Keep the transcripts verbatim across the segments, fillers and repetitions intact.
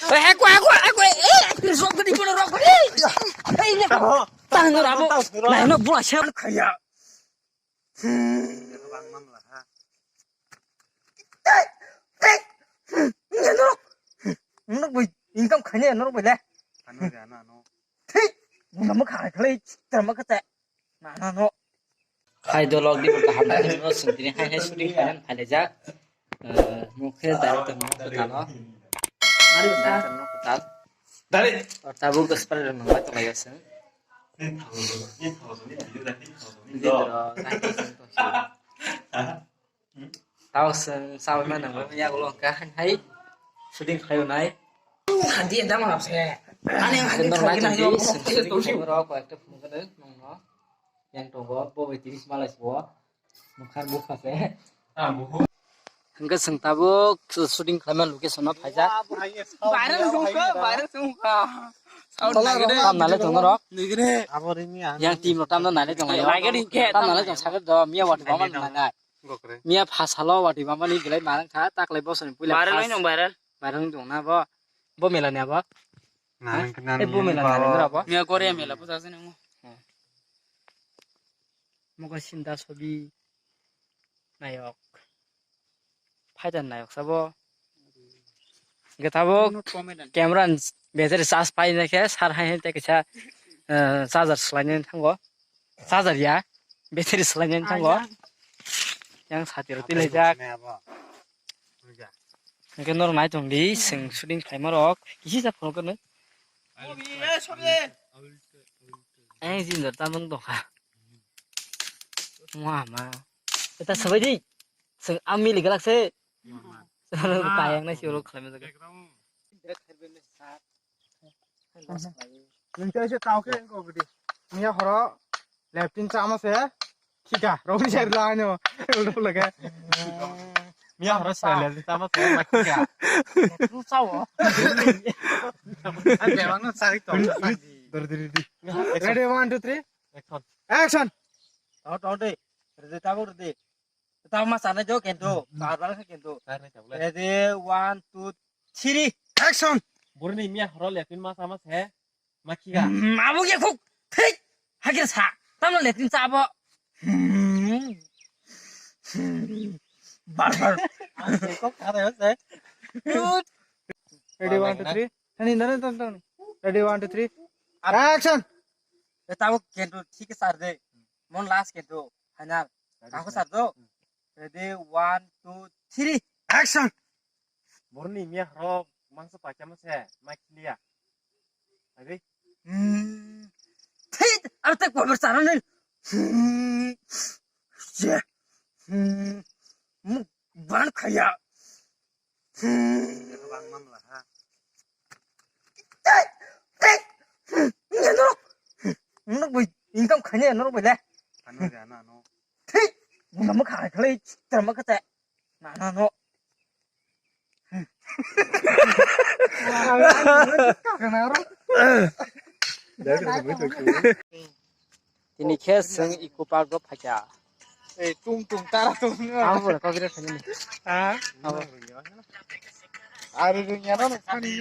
Oi, aku, aku, aku, eh, eh, sok gede bono rok, eh. Eh, ini. Tang no rabo. Nah, no buat siapa kaya. Norok bai income khaina norok bai le. Thik. Buno mukha khlai tama kate. Na na no. Hai dolok di kaham no sentini hai hai shooting khaina phailajak. Mukhe director no kotalo. Director no kotal. Dari. Tabuk gaspar no nang bai tonglayo seng. Didro nang bai tonglayo. Tao seng sawi ma nang ya ulo ka hai shooting khayo nai. Hadi dama lapse. Ani hadi Norok thagi nai thagi yo. Shooting khayo rok ko ekta phone kene nongno. Yang tongo bo bai tiris malai bo. Mukhan bukha se. Hingke seng tabuk shooting khlaima location no phaijak. Viral songkha, viral songkha. Tam nale tong norok. Nigre. Yang team rok tam nale tong. Tam nale tong sakhe do miya wati bama nai. Miya phasalo wati bama ni belai marang kha taklai bosoni puila. Viral oi nong viral. Viral oi tong na bo. Bo mela ni abo. Nang kena eh bo mela ni abo. Miya Korea mela pusa se nang. Moga sinda sobi nayok. Phaidan nayok sabo. Hingke tabuk camera ni battery charge paina khe sar hai hai tei kaisa charger swlainani thango. Charger ya battery swlainani thango. Yang sati rok twi laijak. Hingke norok nai tong di seng shooting khlaima rok kisi sa phone khe. Ang jindar tamung tongkha. Wah ma. Eta sabai di. Seng ami ligalak se. Kayang nai si oro khlaima jaga. Nung tei se tau khe ko gidi. Miya horo leptin chama se. Khika rong se la no. Ulo lage. Miya horo se leptin chama se ma khika. Sao. Ang bebang no sari to. Dor dor dor. Ready, one, two, three. Action. Action. Tau tau de. Ready tau ready. Tamo ma sana jo kento, hmm, bar bar kha kento. Bar bar kha. Ready, one, two, three, action. Boroni miya horo lepin ma sama se, ma khiga. Hmm, abo ya khuk, thik, hakir sa, tamo lepin sa abo. Hmm. Hmm. Bar bar. Kok khare ho se. Ready, one, two, three. Hani, nana, tan, tan. Ready, one, two, three. Action. Tamo kento, thik sar de. Mon last kento, final. Tamo sar do. Ready, one, two, three, action! Borni miya rok mangsa pacha mase, ma khilia. Abi? Hmm. Thit, ar tak pabar chara nai. Hmm. Je. Hmm. Muk ban khaya. Hmm. Bang mamla ha. Thit, thit. Hmm. Norok. Norok bai income khanya norok bai le. Ano ya na no. Thik, buno mokha khlai, tamo kate. Na, na, no. Tini khe seng eco park o phaikha. Ei, tung tung tara tung. Abo kok gira thani. Ha? Abo. Ari rungya no sani.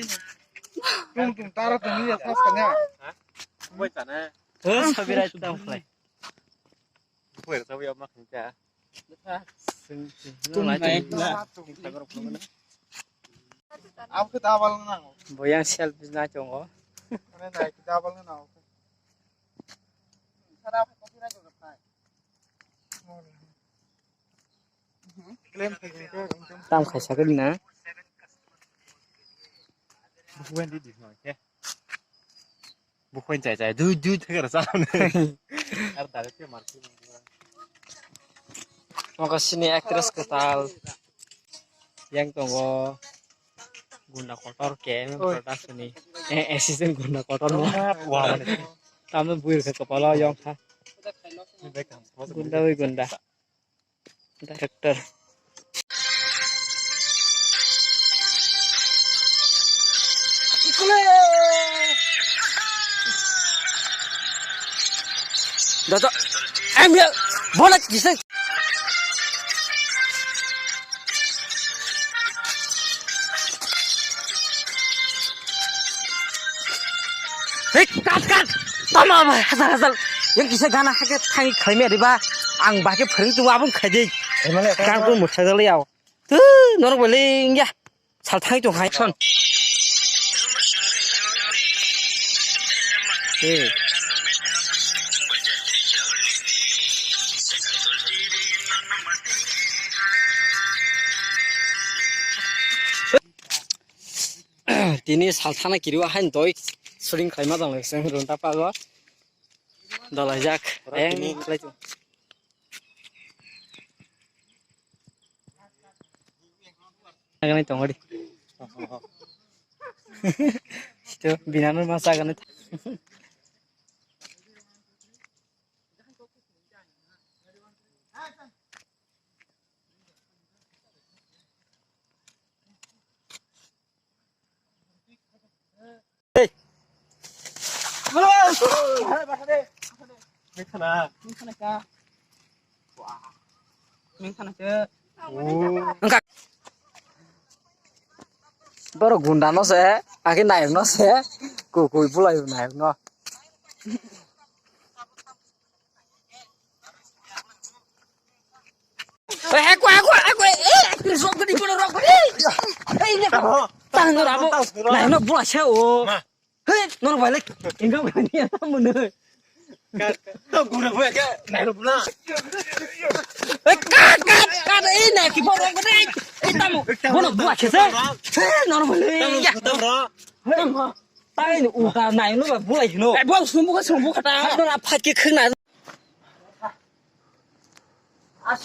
Tung tung tara tung ya pas kanya. Bai tane. Sabira tam khlai. Buphai rok tabuk yama khankha. Tum nai. Abo khe dabal nango. Bo yang selfie nai tongo. Mane nai khe dabal nango. Tam khaisa khe na. Buphai di di khe. Bukhoi chai chai dui dui thakar sa. Ar dare te mar. Mokasini actress kwtal yang tongo. Gunda kotor ke production ni. Eh, assistant gunda kotor no. Wah, mane. Tamo buir ke kepala yang kha. Gunda wi gunda. Director. Dato, em ya, bola kisah. Hei, kat, kat! Tama bai, hajar, hajar. Yang kisa gana hake thangi khlaimya diba? Ang bahke phwrwng tongo, abong khaidi. Emang ya, kan ko muthai dali yao. Tu, norok beli ya. Sal thangi tong hai son. Eh. Tini salthana kiriwa hain doi shooting khlaima tong lai seng run ta pago. Dolaijak. Eng khlai tu. Agani tongori. Sto binano masa agani. Borok gunda no se, ake nayok no se, kukui bulai nayok no. Oi, heko, heko, heko, eh, eh, rok gani bono rok gani. Eh, eh, ne. Tang no rabo. Nai no bula se o. He, no bai le. Engam gani ya tamu no. Ka, ka, to gura boya ka, nai ro bula. Eh, kat, kat, kat, eh, nai ki bono rok gani. Eh, tamu. Bono bula se se. He, no bai le. Tamu, tamu ro. He, ma. Tai no uta nai no bula no. Eh, bo sumbu ka sumbu ka ta. Hado na phat ki khna. Ah,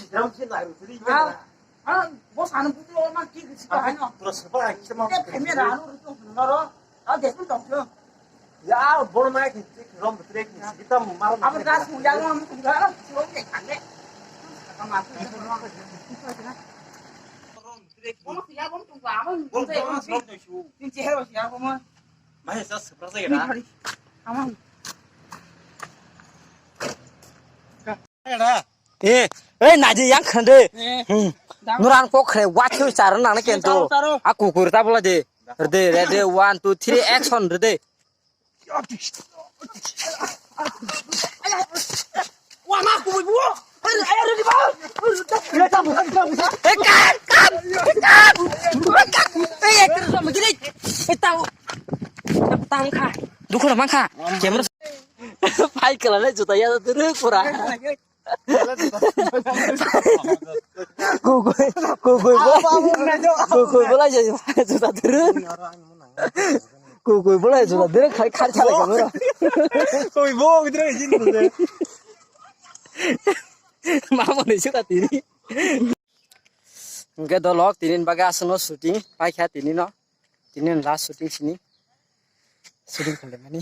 ah, bo sana buti o ma ki ki si ka hai no. Pura super hai ki ma. Ke pheme ra no ru to no ro. Ah, de kun tong thung. Ya, bor ma ki rom tre ki si ta mo mar. Abo das mu ya rom tu ga. Si o ke khang de. Ka ma tu rom. Rom ya rom tu ga. Rom rom rom tu shu. Tin che ro ya ko ma. Mai sa super sa ga. Ama. Eh, eh, naji yang khande. Eh. Hmm. Nuran kok khre watch char nang kento. Charo, charo. A kukur ta bola de. Rede, rede, one, two, three, action, rede. Wa ma ku bu. Eh, kat, kat, kat. Eh, terus sama gini. Eh, tahu. Tahu kah? Dukun apa kah? Camera. Pai kala le juta ya duru pura. Kukui, kukui bo, kukui bo lai juta duru. Kukui bo lai juta duru khai khai chala kamera. Kukui bo gidra jin duru. Mama ni juta tini. Hingke dolok tini bagwi aswkno shooting paikha tini no. Tini last shooting sini. Shooting khalimani.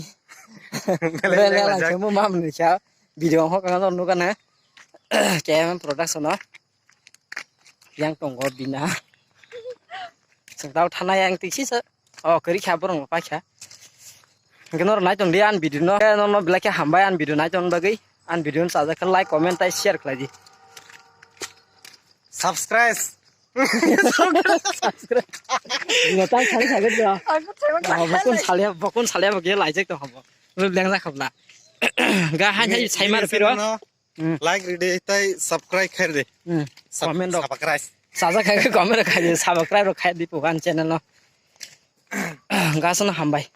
Belai belai belai belai khe mo mam ni kha. Video ho kanga nuka na. K M M production no. Yang tongo bina. Sengtao thana yang tiksi sa. Oh, kari kha borong paikha. Hingke noro nai tong di an video no. Nono belai khe hambai an video nai tong bagwi. An video no chajak khe like, comment tai share khlai di. Subscribe. Subscribe. Ino tang sari sari do. Aku terima kasih. Bokun salia, bokun salia bagi laijak to habo. Lu bilang jak habla. Ga han hai sai mar piro. Hmm. Like ride tai subscribe khair de. Hmm. Sub-, comment rok. Subscribe. Saja khai comment rok khai de, subscribe rok khai di pukan channel no. Ga sono hambai.